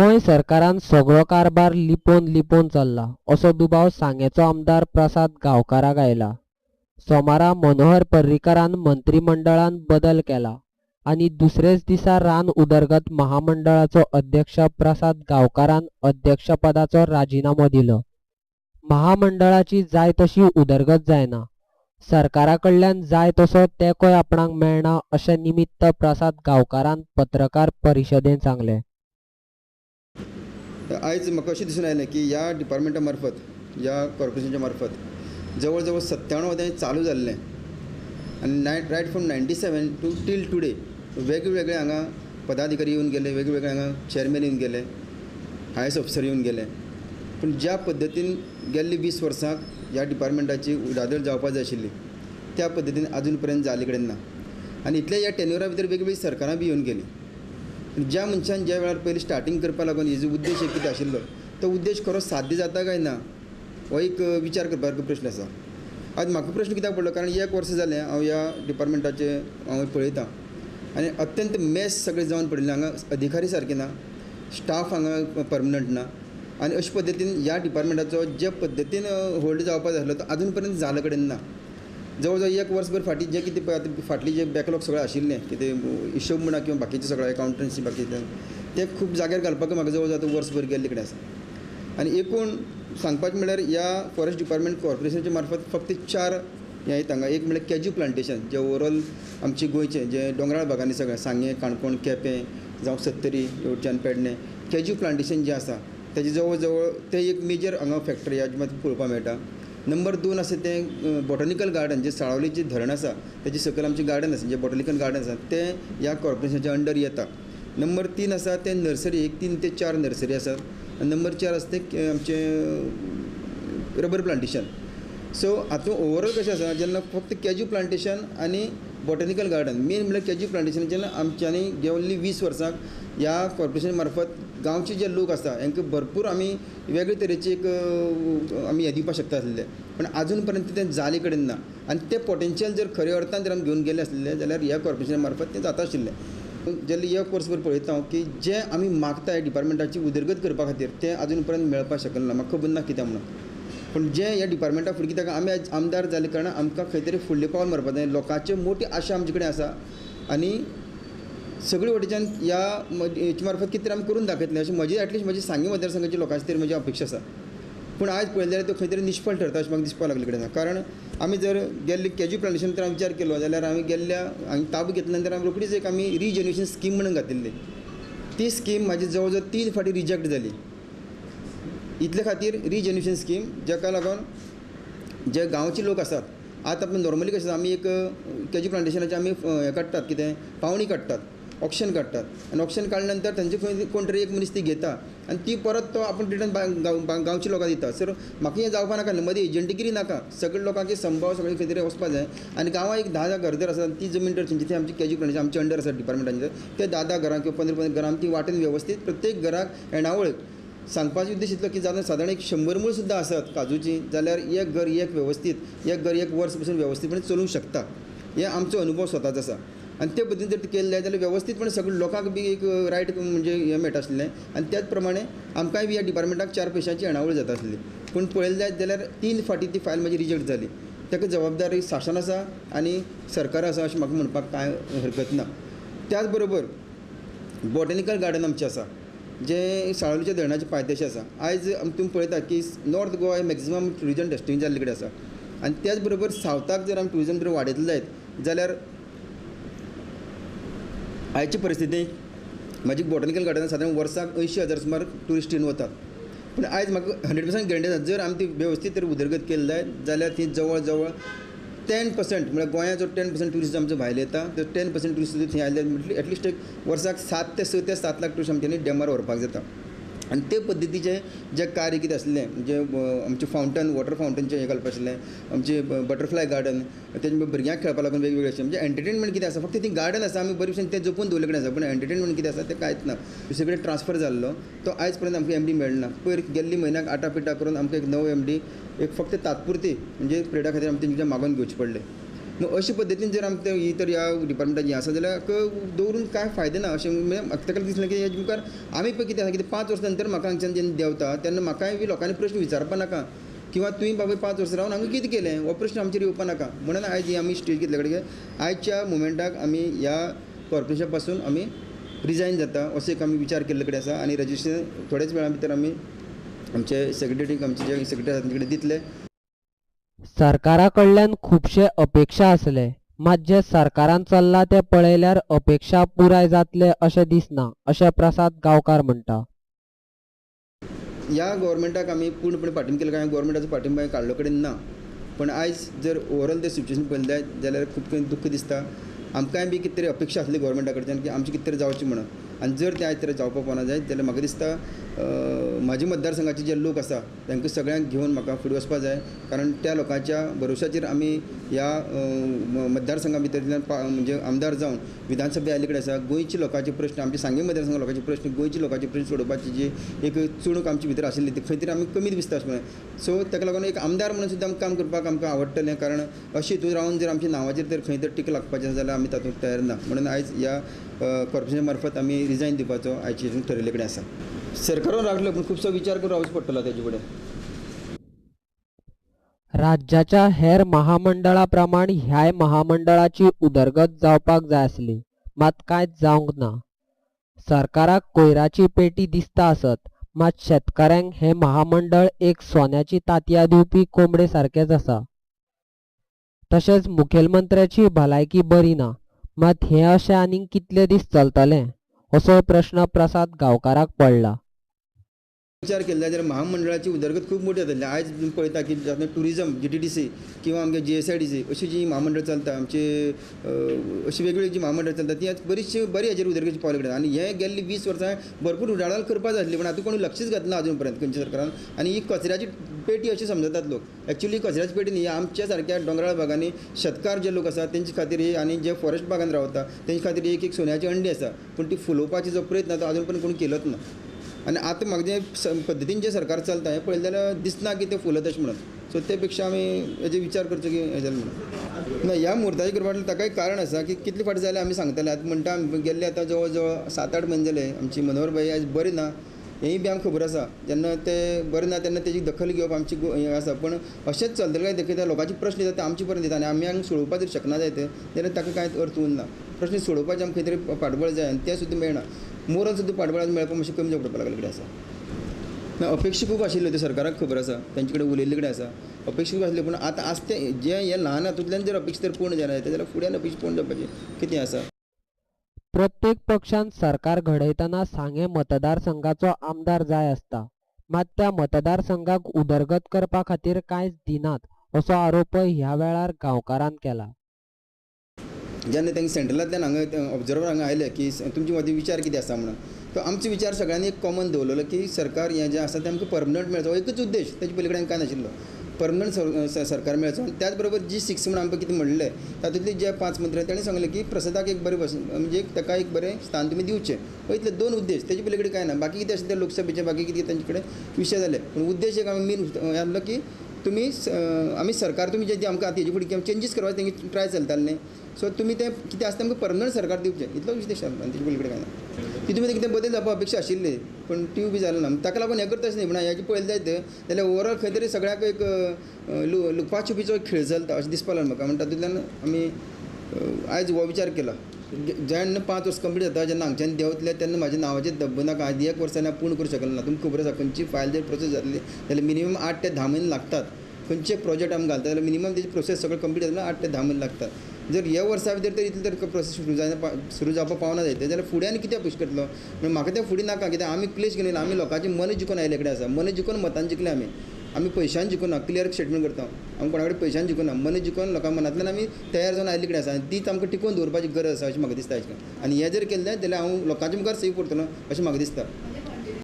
गोंय सरकारान सगळो कारभार लिपोवन लिपोवन चल्ला असो दुबाव सांगेचो आमदार प्रसाद गांवकाराक आयला. सोमारा मनोहर पर्रीकारान मंत्रिमंडळान बदल केला आनी दुसरेच दिसा रान उदरगत महामंडळाचो अध्यक्ष प्रसाद गांवकारान अध्यक्षपदाचो राजिनामो दिलो. महामंडळाची जाय तशी उदरगत जायना, सरकारा कडल्यान जाय तसो तेंकोय आपणाक मेळना अशें निमित्त प्रसाद गांवकारान पत्रकार परिशदेन सांगलें. आयज म्हाका अशें दिसून आयलें की ह्या डिपार्टमेंटा मार्फत, ह्या कॉर्पोरेशनाच्या मार्फत जवळ जवळ 97 वदें चालू जाल्लें आनी right from 97 to till today वेगवेगळे हांगा पदाधिकारी येवन गेले, वेगवेगळे हांगा चेअरमॅन येवन गेले, हायस्ट ऑफिसर येवन गेले. पूण ज्या पद्दतीन गेल्ली 20 वर्सां ह्या डिपार्टमेंटाची उदादळ जावपाक जाय आशिल्ली त्या पद्दतीन आजून पर्यंत जाल्ले कडेन ना. आनी इतले ह्या टेन्युरा भितर वेगवेगळीं सरकारां बी येवन गेलीं. ज्या मनशान ज्या वेळार पयलीं स्टार्टींग करपाक लागून हेजो उद्देश एक कितें आशिल्लो तो उद्देश खरो साध्य जाता काय ना हो एक विचार करपा सारको प्रश्न आसा. आज म्हाका प्रश्न कित्याक पडलो, कारण एक वर्स जालें हांव ह्या डिपार्टमेंटाचें हांव पळयतां आनी अत्यंत मेस सगळें जावन पडिल्लें. हांगा अधिकारी सारके ना, स्टाफ हांगा परमनंट ना आनी अशे पद्दतीन ह्या डिपार्टमेंटाचो जे पद्दतीन होल्ड जावपाक जाय आसलो तो आजून पर्यंत जाले कडेन ना. जवळ जवळ एक वर्सभर फाटीं जें कितें पळय आतां फाटलीं जे बॅकलॉग सगळें आशिल्लें कितें हिशोब म्हणा किंवा बाकीचें सगळें एकावंटन्सी बाकीचें तें खूब जाग्यार घालपाक म्हाका जवळ जवळ आतां वर्सभर गेल्ले कडेन आसा. आनी एकूण सांगपाचें म्हणल्यार ह्या फॉरेस्ट डिपार्टमेंट कॉर्पोरेशनाच्या मार्फत फक्त 4 हें येता हांगा. एक म्हणल्यार कॅज्यू प्लांटेशन जें ओवरऑल आमचें गोंयचें जें दोंगराळ भागांनी सगळें सांगें, काणकोण, केपें जावं सत्तरी, येवच्यान पेडणें कॅज्यू प्लांटेशन जें आसा तेजें जवळ जवळ तें एक मेजर हांगा फॅक्टरी ह्या पळोवपाक मेळटा. नंबर 2 आसा तें बॉटनिकल गार्डन जें साळावलीचें धरण आसा तेजे सकयल आमचें गार्डन आसा, जें बॉटनिकल गार्डन आसा तें ह्या कॉर्पोरेशनाच्या अंडर येता. नंबर 3 आसा तें नर्सरी, एक 3 ते 4 नर्सरी आसात. आनी नंबर 4 आसा तें आमचें रबर प्लांटेशन. सो हातूंत ओवरऑल कशें आसा जेन्ना फक्त कॅज्यू प्लांटेशन आनी बॉटनिकल गार्डन मेन म्हणल्यार कॅज्यू प्लांटेशन जेन्ना आमच्यांनी गेल्ली 20 वर्सां ह्या कॉर्पोरेशन मार्फत गांवचे जे लोक आसा हांकां भरपूर आमी वेगळे तरेची एक आमी हें दिवपाक शकता आसले, पूण आजून पर्यंत तें जाले कडेन ना. आनी तें पोटेन्शियल जर खऱ्या अर्थान जर आमी घेवन गेले आसले जाल्यार ह्या कॉर्पोरेशना मार्फत तें जाता आशिल्लें. जेन्ना एक वर्सभर पळयता हांव की जें आमी मागता ह्या डिपार्टमेंटाची उदरगत करपा खातीर तें आजून पर्यंत मेळपाक शकना, म्हाका खबर ना कित्याक म्हणून. पूण जें ह्या डिपार्टमेंटा फुडें कित्याक आमी आयज आमदार जाले कारणान आमकां खंय तरी फुडलें पावल मारपाक जाय. लोकांच्यो मोठी आशा आमचे कडेन आसा आनी सगळे वटेच्यान ह्या हेचे मार्फत कितें तरी आमी करून दाखयतलें अशें म्हजी एटलिस्ट म्हजी सांगें मतदारसंघाच्या लोकांची तरी म्हजी अपेक्षा आसा. पूण आयज पळयलें जाल्यार त्यो खंय तरी निश्फळ ठरता अशें म्हाका दिसपाक लागले कडेन. कारण आमी जर गेल्ले कॅज्यू प्लांटेशन तर आमी विचार केलो जाल्यार आमी गेल्ल्या आनी ताबो घेतल्या नंतर आमी रोखडीच एक आमी रिजनरेशन स्कीम म्हणून घातिल्ली. ती स्कीम म्हाजी जवळ जवळ 3 फावटी रिजेक्ट जाली. इतले खातीर रिजनरेशन स्कीम जाका लागून जे गांवचे लोक आसात आतां आपण नॉर्मली कशें आमी एक कॅज्यू प्लांटेशनाचे आमी हें काडटात कितें पावणी काडटात, ऑक्शन काडटात आनी ऑक्शन काडल्या नंतर तांचे खंय कोण तरी एक मनीस ती घेता आनी ती परत तो आपूण रिटर्न गांवच्या लोकांक दिता. सर म्हाका हें जावपा नाका, मदीं एजंटगिरी नाका, सगळे लोकांक संभाव सगळें खंय तरी वचपा जाय. आनी गांवांत एक 10 घर जर आसा ती जमीन तर थंयची ती आमची कॅज्यू प्लांटेशन आमचे अंडर आसा डिपार्टमेंटाचे ते 10-10 घरां किंवा 15-15 घरां ती वांटून वेवस्थीत प्रत्येक घराक येणावळ सांगपाचो उद्देश इतलो की जाल्यार सादारण एक 100 मूळ सुद्दां आसत काजूची जाल्यार एक घर एक वेवस्थीत एक घर एक वर्स पसून वेवस्थीतपणे चलूंक शकता. हे आमचो अनुभव स्वताचो आसा आनी ते पद्दतीन जर केलें जाल्यार वेवस्थीतपणे सगळे लोकांक बी एक रायट म्हणजे हें मेळटा आसलें आनी त्याच प्रमाणे आमकांय बी ह्या डिपार्टमेंटाक 4 पयशांची येणावळ जाता आसली. पूण पळयलें जायत जाल्यार 3 फावटी ती फायल म्हजी रिजेक्ट जाली. ताका जबाबदारी शासन आसा आनी सरकार आसा अशें म्हाका म्हणपाक कांय हरकत ना. त्याच बरोबर बॉटनिकल गार्डन आमचें आसा जें साळोलीच्या धरणाच्या पायथ्याशी आसा. आयज तुमी पळयता की नॉर्थ गोवा हें मॅक्सिमम ट्युरिजम डेस्टिनेशन जाल्ले कडेन आसा आनी त्याच बरोबर सावथाक जर आमी ट्युरिजम जर वाडयतले जायत जाल्यार आयचे परिस्थितीक म्हाजी बॉटनिकल गार्डन सादारण वर्साक 80,000 सुमार ट्युरिस्ट येवन वतात. पूण आयज म्हाका 100% गॅरंटी आसा जर आमी ती वेवस्थीत तर उदरगत केली जायत जाल्यार ती जवळ जवळ 10% म्हळ्यार गोंयाचो 10% ट्युरिस्ट आमचो भायले येता तर 10% ट्युरिस्ट थंय आयले म्हटल्यार एटलिस्ट एक वर्साक 7 ते 6 ते 7 लाख ट्युरिस्ट आमच्यांनी डॅमार व्हरपाक जाता. आनी ते पद्दतीचें जें कार्य कितें आसलें म्हणजे आमचें फावंटन वॉटर फावंटनचें हें घालपाचें आसलें, आमचें बटरफ्लाय गार्डन तेजें भुरग्यांक खेळपाक लागून वेगवेगळें अशें म्हणजे एंटरटेनमेंट कितें आसा फक्त ती गार्डन आसा आमी बरे भशेन तें जपून दवरले कडेन आसा पूण एंटरटेनमेंट कितें आसा तें कांयच ना. दुसरे कडेन ट्रान्सफर जाल्लो तो आयज पर्यंत आमकां एमडी मेळना. पयर गेल्ली म्हयन्याक आटा पिटा करून आमकां एक नवो एमडी एक फक्त तात्पुरती म्हणजे पिरियडा खातीर आमकां तेंच्या मागोवन घेवचें पडलें. मग अशे पद्दतीन जर आमकां ही तर ह्या डिपार्टमेंटाची आसा जाल्यार दवरून कांय फायदो ना अशें म्हाका ताका दिसलें की हेजे मुखार आमी पळय कितें आसा कितें 5 वर्सां नंतर म्हाका हांगच्यान जेन्ना देंवता तेन्ना म्हाकाय बी लोकांनी प्रश्न विचारपा नाका किंवा तुवें बाबा 5 वर्सां रावन हांगा कितें केलें हो प्रश्न आमचेर येवपा नाका. म्हणून आयज ही आमी स्टेज घेतले कडेन आयच्या मुमेंटाक आमी ह्या कॉर्पोरेशना पासून आमी रिजायन जाता असो एक आमी विचार केल्ले कडेन आसा आनी रजिस्ट्रेशन थोड्याच वेळा भितर आमी आमचे सेक्रेटरीक आमचे जे सेक्रेटरी आसा तांचे कडेन दितले. सरकारा कडल्यान खुबशे अपेक्षा आसले, मात जे सरकारान चल्ला ते पळयल्यार अपेक्षा पुराय जातले अशें दिसना अशें प्रसाद गांवकार म्हणटा. ह्या गव्हर्मेंटाक आमी पूर्णपणे पाठिंबो केलो काय गव्हर्मेंटाचो पाठिंबो काडलो कडेन ना, पण आयज जर ओवरऑल ते सिच्युएशन पळयलें जायत जाल्यार खूब दुख्ख दिसता. आमकांय बी कितें तरी अपेक्षा आसली गव्हर्मेंटा कडच्यान की आमचें कितें तरी जावचें म्हणून आनी जर तें आयज तर जावपाक पावना जायत जाल्यार म्हाका दिसता म्हाजे मतदारसंघाचे जे लोक आसा तांकां सगळ्यांक घेवन म्हाका फुडें वचपाक जाय, कारण त्या लोकांच्या भरोश्याचेर आमी ह्या मतदारसंघा भितरल्यान म्हणजे आमदार जावन विधानसभे आयिल्ले कडेन आसा. गोंयचे लोकांचे प्रश्न, आमचे सांगें मतदारसंघा लोकांचे प्रश्न, गोंयचे लोकांचे प्रश्न सोडोवपाची जी एक चुणूक आमचे भितर आशिल्ली ती खंय तरी आमी कमी दिसता अशें म्हणून. सो ताका लागून एक आमदार म्हणून सुद्दां आमकां काम करपाक आमकां आवडटलें, कारण अशें हितून रावन जर आमच्या नांवाचेर तर खंय तर टिका लागपाचें आसा जाल्यार आमी तातूंत तयार ना. म्हणून आयज ह्या कॉर्पोरेशना मार्फत आमी रिजायन दिवपाचो आयचे हितून ठरयल्ले कडेन आसा. सरकारान राखलो पूण खुबसो विचार करून रावचो पडटलो तेजे फुडें. राज्याच्या हेर महामंडळा प्रमाण ह्याय महामंडळाची उदरगत जावपाक जाय आसली, मात कांयच जावंक ना. सरकाराक कोयराची पेटी दिसता आसत, मात शेतकाऱ्यांक हें महामंडळ एक सोन्याची तांतयां दिवपी कोंबडे सारकेंच आसा. तशेंच मुखेलमंत्र्याची भलायकी बरी ना, मात हें अशें आनीक कितले दीस चलतलें असो प्रश्न प्रसाद गांवकाराक पडला. विचार केला जाल्यार महामंडळाची उदरगत खूब मोठी जातली. आयज तुमी पळयता की जातूंत टुरिजम GTDC किंवा आमगे GSIDC अशी जी महामंडळ चलता आमचे अशी वेगवेगळी जी महामंडळ चलता ती आज बरीचशी बरी हाजेर उदरगत पावले कडेन आनी हे गेल्ली 20 वर्सां भरपूर उडाडाल करपाक जाय आसली, पूण आतां कोणी लक्षच घातना अजून पर्यंत खंयच्या सरकारान. आनी ही कचऱ्याची पेटी अशी समजतात लोक, एक्चुअली कचऱ्याची पेटी न्ही, आमच्या सारक्या दोंगराळ भागांनी शेतकार जे लोक आसा तेंचे खातीर ही आनी जे फॉरेस्ट भागान रावता तेंचे खातीर एक एक सोन्याची अंडी आसा, पूण ती फुलोवपाची जो प्रयत्न तो अजून पर्यंत कोणी केलोच ना. आनी आतां म्हाका जे पद्दतीन जें सरकार चलता हें पळयलें जाल्यार दिसना की तें फुलत अशें म्हणून. सो ते पेक्षा आमी हेजे विचार करचो की हें जालें म्हणून ना. ह्या मुहूर्ताचेर करपा ताकाय कारण आसा की कितले फावटी जाल्यार आमी सांगताले. आतां म्हणटा गेल्ले आतां जवळ जवळ 7-8 म्हयने जाले आमची मनोहर भाई आयज बरी ना हेंय बी आमकां खबर आसा. जेन्ना ते बरें ना तेन्ना तेजी दखल घेवप आमची हें आसा, पूण अशेंच चलतलें काय देखता लोकांचे प्रश्न येता ते आमचे पर्यंत येता आनी आमी हांगा सोडोवपाक जर शकना जायत जाल्यार ताका कांयच अर्थ उरना. प्रश्न सोडोवपाचें आमकां खंय तरी फाटबळ जाय आनी तें सुद्दां मेळना. मोरल सुद्दां फाटबळ मेळपाक मातशें कमी जावं पडपाक लागले कडेन आसा. ना अपेक्षा खूब आशिल्ल्यो, त्यो सरकाराक खबर आसा, तेंचे कडेन उलयल्ले कडेन आसा, अपेक्षा खूब आशिल्ल्यो. पूण आतां आज तें जें हें ल्हान हातूंतल्यान जर अपेक्षा तर पूर्ण जायना जाल्यार फुड्यान अपेक्षा पूर्ण जावपाची कितें आसा. प्रत्येक पक्षान सरकार घडयतना सांगें मतदारसंघाचो आमदार जाय आसता, मात त्या मतदारसंघाक उदरगत करपा खातीर कांयच दिनात असो आरोपय ह्या वेळार गांवकारान केला. जेन्ना तांकां सेंट्रलांतल्यान हांगा ऑब्जर्वर हांगा आयले की तुमचे मदीं विचार कितें आसा म्हणून, तो आमचे विचार सगळ्यांनी एक कॉमन दवरलेलो की सरकार हें जें आसा तें आमकां परमनंट मेळचो, एकूच उद्देश, तेजे पली कडेन कांय नाशिल्लो, परमनंट सरकार मेळचो. आनी त्याच बरोबर G6 म्हणून आमकां कितें म्हणलें तातूंतले जे 5 मंत्री ताणें सांगलें की प्रसादाक एक बरें बस म्हणजे ताका एक बरें स्थान तुमी दिवचें, हो इतले 2 उद्देश, तेजे पली कडेन कांय ना. बाकी कितें आशिल्लें ते लोकसभेचे बाकी कितें तांचे कडेन विशय जाले, पूण उद्देश एक आमी मेन हें आसलो की तुमी आमी सरकार तुमी जे आमकां आतां हेजे फुडें चेंजीस करपाक तेंगे ट्राय चलताले न्ही, सो तुमी तें कितें आसता आमकां परमनंट सरकार दिवचें, इतलो उद्देश आसलो आनी तेजे पली कडेन कांय ना. तितून भितर कितें बदल जावपा अपेक्षा आशिल्ली पूण ती बी जालें ना. ताका लागून हें करता अशें न्ही, पूण हेजें पळयलें जायत जाल्यार ओवरऑल खंय तरी सगळ्याक एक लुकपा छुपीचो खेळ चलता अशें दिसपाक लागलें म्हाका. म्हण तातूंतल्यान आमी आयज हो विचार केला. जेन्ना 5 वर्स कंप्लीट जाता जेन्ना हांगच्यान देंवतले तेन्ना म्हाज्या नांवाचेर धब्बो नाका. आयज 1 वर्सांनी हांव पूर्ण करूं शकलें ना. तुमकां खबर आसा खंयची फायल जर प्रोसेस जातली जाल्यार मिनिमम 8 ते 10 म्हयने लागतात. खंयचे प्रोजेक्ट आमी घालता जाल्यार मिनिमम तेजी प्रोसेस सगळें कंप्लीट जातना 8 ते 10 म्हयने लागतात. जर ह्या वर्सा भितर तर इतलें तर प्रोसेस सुरू जायना, सुरू जावपाक पावना जायत जाल्यार फुडें आनी कितें अपेक्षा करतलो. म्हणून म्हाका तें फुडें नाका, कित्याक आमी क्लेश घेवन येयला, आमी लोकांचें मन जिखून आयिल्ले कडेन आसा, मन जिखून मतान जिखले आमी, आमी पयशान जिखूना, क्लियर स्टेटमेंट करता, आमी कोणा कडेन पयशान जिखूना, मन जिखून लोकां मनांतल्यान आमी तयार जावन आयिल्ले कडेन आसा आनी तीच आमकां टिकोवन दवरपाची गरज आसा अशें म्हाका दिसता आयज. आनी हें जर केलें जाल्यार हांव लोकांच्या मुखार सेफ उरतलो अशें म्हाका दिसता.